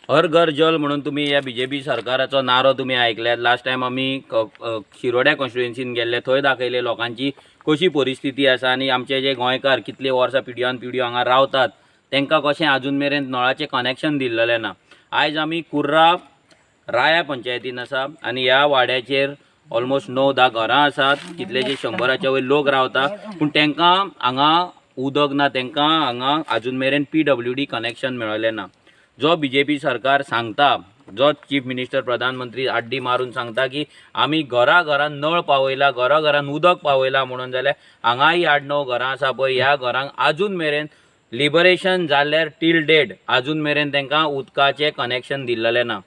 हर घर जल म्हणून तुमी ह्या बीजेपी सरकाराचो नारो तुमी आयकल्यात. लास्ट टायम आमी शिरोड्या कॉन्स्टिट्युएन्सीन गेल्ले, थंय दाखयले लोकांची कशी परिस्थिती आसा आनी आमचे जे गोंयकार कितले वर्सां पिढ्यान पिढ्यो हांगा रावतात तांकां कशें आजून मेरेन नळाचें कनेक्शन दिल्लेलें ना. आयज आमी कुर्रा राया पंचायतीन आसा आनी ह्या वाड्याचेर ऑलमोस्ट 9-10 घरां आसात, कितलेशे 100 वयर लोक रावता, पूण तांकां हांगा उदक ना, तांकां हांगा आजून मेरेन PWD connection मेळलें ना. जो बीजेपी सरकार सांगता, जो चीफ मिनिस्टर प्रधानमंत्री आड्डी मारून सांगता की आमी घरा घरान नळ पावयला, घरा घरान उदक पावयला म्हणून, जाल्यार हांगाय 8-9 घरां आसा पळय, ह्या घरांक आजून मेरेन लिबरेशन जाल्यार टील डेट आजून मेरेन तांकां उदकाचें कनेक्शन दिल्लेलें ना.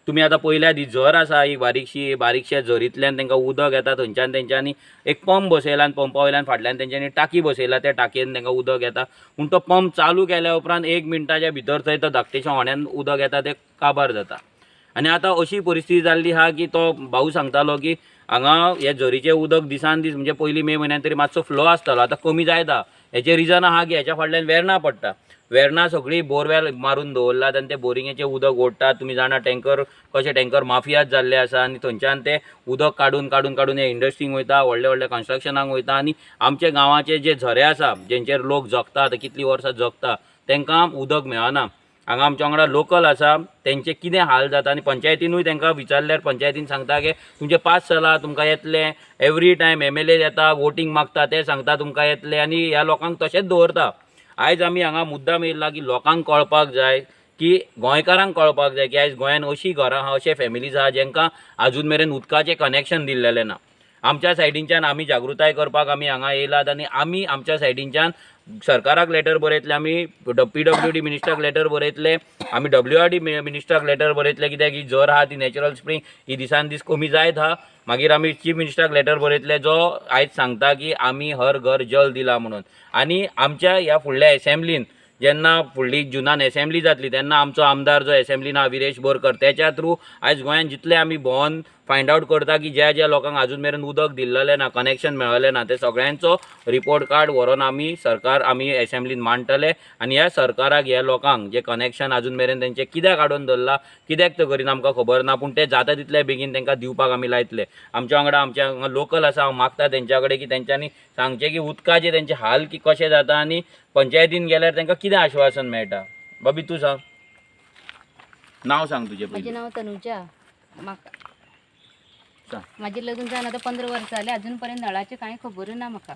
तुमी आतां पयल्या ती झर आसा, ही बारीकशी बारीकश्या झरींतल्यान तांकां उदक येता, थंयच्यान तेंच्यांनी एक पंप बसयला आनी पंपा वयल्यान फाटल्यान तेंच्यांनी टाकी बसयला, त्या टाकयेन तांकां उदक येता. पूण तो पंप चालू केल्या उपरांत 1 मिनटाच्या भितर थंय तो धाकटेच्या होण्यान उदक येता, तें काबार जाता. आनी आतां अशी परिस्थिती जाल्ली आहा की तो भाऊ सांगतालो की हांगा हे झरीचें उदक दिसान दीस म्हणजे पयलीं मे म्हयन्यान तरी मातसो फ्लो आसतालो, आतां कमी जायता. हेचें रिजन आहा की हेच्या फाटल्यान वेर्ना पडटा, वेर्ना सगळी बोरवेल मारून दवरलात आनी ते बोरिंगेचें उदक ओडटात. तुमी जाणा टँकर कशे टँकर माफियाच जाल्ले आसा आनी थंयच्यान ते उदक काडून काडून काडून हे इंडस्ट्रींक वयता, व्हडले व्हडले कन्स्ट्रक्शनाक वयता आनी आमच्या गांवाचे जे झरे आसा जेंचेर लोक जगता, आतां कितलीं वर्सां जगता, तांकां उदक मेळना. हांगा आमच्या वांगडा लोकल आसा, तेंचे कितें हाल जाता आनी पंचायतीनूय तांकां विचारल्यार पंचायतीन सांगता की तुमचें पास जाला, तुमकां येतलें. एवरी टायम MLA येता, वोटींग मागता, ते सांगता तुमकां येतलें आनी ह्या लोकांक तशेंच दवरता. आयज आमी हांगा मुद्दाम येयला की लोकांक कळपाक जाय, की गोंयकारांक कळपाक जाय की आयज गोंयान अशी घरां आहा, अशे फॅमिलीज आहा जेंकां आजून मेरेन उदकाचें कनेक्शन दिल्लेलें ना. आमच्या सायडीनच्यान आमी जागृताय करपाक आमी हांगा येयलात आनी आमी आमच्या सायडीनच्यान सरकाराक लेटर बरयतले, आमी PWD मिनिस्टराक लेटर बरयतले, आमी WRD मिनिस्टराक लेटर बरयतले, कित्याक ही झर आहा ती नॅचरल स्प्रींग ही दिसान दीस कमी जायत आहा. मागीर आमी चीफ मिनिस्टराक लेटर बरयतले जो आयज सांगता की आमी हर घर जल दिला म्हणून. आनी आमच्या ह्या फुडल्या एसेंब्लीन जेन्ना फुडली जुनान एसेंब्ली जातली तेन्ना आमचो आमदार जो एसेंब्लीन आहा विरेश बोरकर, तेच्या थ्रू आयज गोंयान जितले आमी भोंवन फायंड आवट करता की ज्या ज्या लोकांक आजून मेरेन उदक दिल्लेलें ना, कनेक्शन मेळलें ना, ते सगळ्यांचो रिपोर्ट कार्ड व्हरोन आमी सरकार आमी एसेंब्लीन मांडटले आनी ह्या सरकाराक ह्या लोकांक जे कनेक्शन आजून मेरेन तेंचें कित्याक हाडून दवरलां, कित्याक तें करीना आमकां खबर ना, पूण तें जाता तितले बेगीन तांकां दिवपाक आमी लायतले. आमच्या वांगडा आमच्या हांगा लोकल आसा, हांव मागता तेंच्या कडेन की तेंच्यांनी सांगचें की उदकाचे तेंचे हाल की कशें जाता आनी पंचायतीन गेल्यार तांकां कितें आश्वासन मेळटा. बाबी तूं सांग, नांव सांग तुजें म्हजें पयलीं. नांव तनुजा. म्हाका सांग. म्हाजें लग्न जावन आतां 15 वर्सां जालीं, अजून पर्यंत नळाचें कांय खबर ना म्हाका.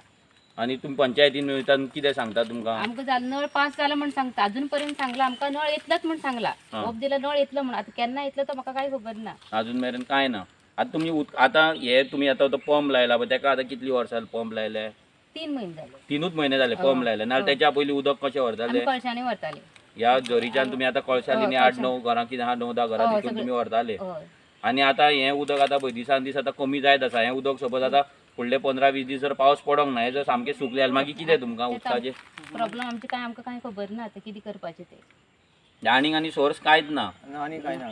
आनी तुमी पंचायतीन वयता कितें सांगता तुमकां? आमकां जालें नळ पास जाला म्हण सांगता, अजून पर्यंत सांगलां आमकां नळ येतलोच म्हण सांगलां, होप दिला नळ येतलो म्हण, आतां केन्ना येतलो तो म्हाका कांय खबर ना. अजून मेरेन कांय ना. आतां तुमी आतां हे तुमी आतां तो पंप लायला पळय, तेका आतां कितलीं वर्सां पंप लायले? 3 म्हयने जाले. 3 म्हयने जाले पंप लायले. नाल्यार तेच्या पयलीं उदक कशें व्हरताले? आमी कळशांनी व्हरताले. ह्या झरीच्यान तुमी आतां कळशांनी 8-9 घरां कितें आहा, 9-10 घरां तितून तुमी व्हरताले. आनी आतां हें उदक आतां पळय दिसान दीस आतां कमी जायत आसा. हें उदक सपोज आतां फुडले 15-20 दीस जर पावस पडोंक ना, हें जर सामकें सुकलें जाल्यार मागीर कितें तुमकां उदकाचें प्रॉब्लम? आमचें कांय आमकां कांय खबर ना आतां कितें करपाचें तें. आनीक आनी सोर्स कांयच ना. आनी कांय ना.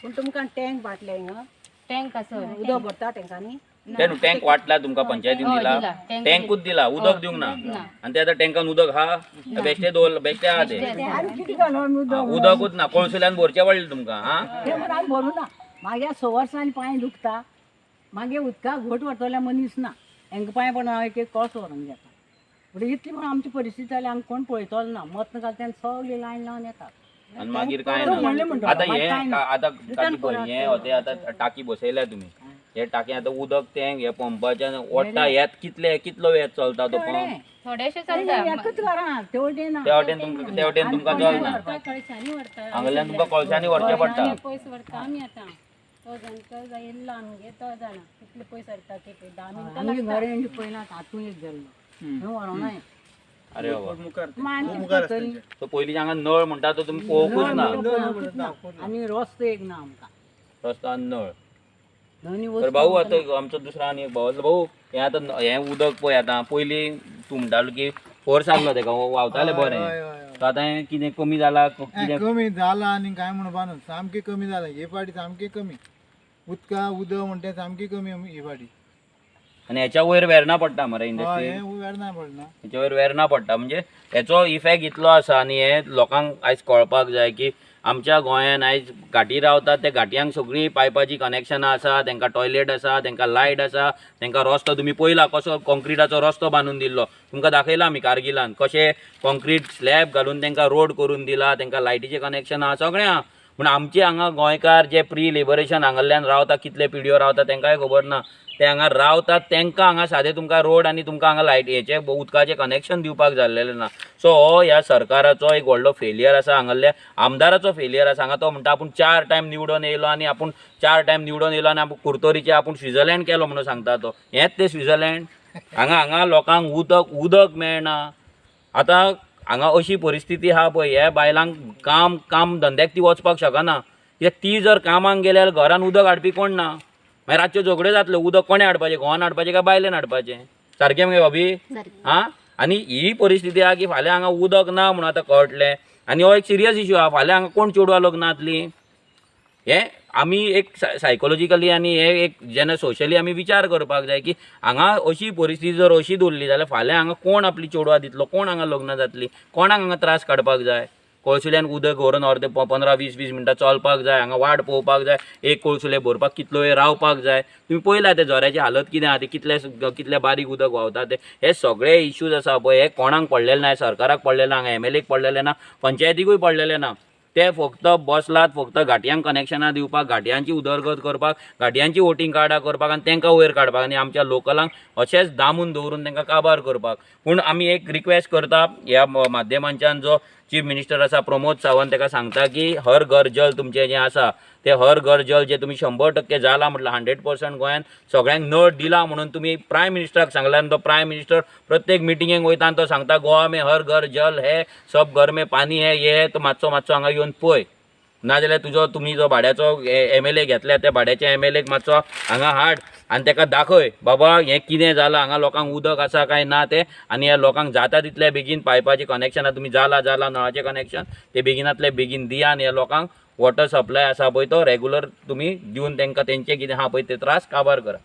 पूण तुमकां टँक बाटले हिंगा? टँक आसा, उदक भरता टँकांनी? ते न्हू टँक वाटला तुमकां पंचायतीन दिला? टँकूच दिला, उदक दिवंक ना. आनी ते आतां टँकान उदक आहा, बेश्टें दवरलां, बेश्टें आहा तें उदकूच ना. कळसुल्यान भरचें पडलें तुमकां. हां भरूं ना, मागीर 6 वर्सांनी पांय दुखता, मागीर उदकाक घोट व्हरतले मनीस ना, हांकां पांय पडना, हांव एक एक कळसो व्हरोन घेता. म्हणजे इतली म्हणून आमची परिस्थिती जाली, आमकां कोण पळयतलो ना. मत घालता तेन्ना सगळी लायन लावन येतात आनी मागीर कांय ना. आतां हें आतां हें होतें आतां टाकी बसयल्या तुमी, हे टाकी आतां उदक तें हे पंपाच्यान ओडटा, येत कितले कितलो वेळ चलता तो पंप? थोडेशें चलता एकच घरां तेवटेन ते वटेन तुमकां, ते वटेन तुमकां चलना, हांगल्यान तुमकां कळशांनी व्हरचें पडटा. पयस व्हरता आमी आतां, तो जाण येयल्लो आमगेर तो जाणा कितले पयस व्हरता ते, 10 मिनटां आमगे घर पयला हातून एक गेल्लो व्हरोना. अरे बाबा, सो पयलीं हांगा नळ म्हणटा तो तुमी पळोवंकूच ना. आनी रस्तो एक ना आमकां, रस्तो आनी नळ. तर भाऊ आतां आमचो दुसरो आनी एक भाऊ, भाऊ हें आतां हें उदक पळय आतां पयलीं तूं म्हणटालो की फोर्स आसलो तेका व्हांवतालें बरें, आतां हें कितें कमी जालां? कितें कमी जालां आनी कांय म्हणपा न्हू, सामकें कमी जालां हे फावटी, सामकें कमी उदका उदक म्हणटा सामकें कमी हे फावटी. आनी हेच्या वयर वेर्ना पडटा मरे इंडस्ट्री, वेर्ना पडना, हेच्या वयर वेर्ना पडटा, म्हणजे हेचो इफेक्ट इतलो आसा. आनी हें लोकांक आयज कळपाक जाय की आमच्या गोंयान आयज घाटी रावतात त्या घाटयांक सगळीं पायपाचीं कनेक्शनां आसा, तांकां टॉयलेट आसा, तांकां लायट आसा, तांकां रस्तो तुमी पळयला कसो कॉन्क्रिटाचो रस्तो बांदून दिल्लो तुमकां दाखयला आमी कारगिलान कशें कॉन्क्रीट स्लॅब घालून तांकां रोड करून दिला, तांकां लायटीचें कनेक्शन आसा सगळें आहा. पूण आमचे हांगा गोंयकार जे प्री लिबरेशन हांगासरल्यान रावता कितले पिढयो रावता तांकांय खबर ना, ते हांगा रावतात तांकां हांगा सादें तुमकां रोड आनी तुमकां हांगा लायटीचें उदकाचें कनेक्शन दिवपाक जाल्लेलें ना. सो हो ह्या सरकाराचो एक व्हडलो फेलियर आसा, हांगासरल्या आमदाराचो फेलियर आसा. हांगा तो म्हणटा आपूण 4 टायम निवडून येयलो आनी आपूण 4 टायम निवडून येयलो आनी आपूण कुर्तोरीचें आपूण स्विझर्लंड केलो म्हणून सांगता तो, हेंच तें स्विझर्लंड. हांगा हांगा लोकांक उदक उदक मेळना. आतां हांगा अशी परिस्थिती आहा पळय, ह्या बायलांक काम काम धंद्याक ती वचपाक शकना, कित्याक ती जर कामाक गेल्यार घरान उदक हाडपी कोण ना, मागीर रातच्यो झगड्यो जातल्यो, उदक कोणें हाडपाचें, घोवान हाडपाचें काय बायलेन हाडपाचें, सारकें मगे भाभी? आं, आनी ही परिस्थिती आहा की फाल्यां हांगा उदक ना म्हणून आतां कळटलें आनी हो एक सिरियस इशू आहा. फाल्यां हांगा कोण चेडवां लग्नां जातलीं हें आमी एक सायकोलॉजिकली आनी हे एक जेन्ना सोशली आमी विचार करपाक जाय की हांगा अशी परिस्थिती जर अशी दवरली जाल्यार फाल्यां हांगा कोण आपली चेडवां दितलो, कोण हांगा लग्नां जातलीं, कोणाक हांगा त्रास काडपाक जाय. कळसुल्यान उदक व्हरून अर्दे 15-20 मिनटां चलपाक जाय, हांगा वाट पळोवपाक जाय, एक कळसुले भरपाक कितलो वेळ रावपाक जाय. तुमी पळयला ते झऱ्याची हालत कितें आहा, ते कितले कितले बारीक उदक व्हांवता ते, हे सगळे इश्यूज आसा पळय हे कोणाक पडलेले ना, सरकाराक पडलेले ना, हांगा एम एल एक पडलेले ना, पंचायतीकूय पडलेले ना. ते फक्त बसलात फक्त घाटयांक कनेक्शनां दिवपाक, घाटयांची उदरगत करपाक, घाटयांची वोटींग कार्डां करपाक आनी तांकां वयर काडपाक आनी आमच्या लोकलांक अशेंच दामून दवरून तांकां काबार करपाक. पूण आमी एक रिक्वेस्ट करता ह्या माध्यमांच्यान, जो चीफ मिनिस्टर आसा प्रमोद सावंत ताका सांगता की हर घर जल तुमचें जें आसा तें हर घर जल जें तुमी 100% जालां म्हटल्यार 100% गोंयांत सगळ्यांक नळ दिला म्हणून तुमी प्रायम मिनिस्टराक सांगला आनी तो प्रायम मिनिस्टर प्रत्येक मिटिंगेक वयता आनी तो सांगता गोवा में हर घर जल है, सब घर में पानी है, ये है, तो मातसो मातसो हांगा येवन पळय, नाजाल्यार तुजो तुमी जो भाड्याचो एम एल ए घेतल्या त्या भाड्याच्या एम एल एक मातसो हांगा हाड आनी ताका दाखय बाबा हें कितें जालां, हांगा लोकांक उदक आसा काय ना तें, आनी ह्या लोकांक जाता तितल्या बेगीन पायपाचें कनेक्शनां तुमी जाला जाला नळाचें कनेक्शन ते बेगिनांतले बेगीन दिया आनी ह्या लोकांक वॉटर सप्लाय आसा पळय तो रेगुलर तुमी दिवन तांकां तेंचे कितें आहा पळय ते त्रास काबार करा.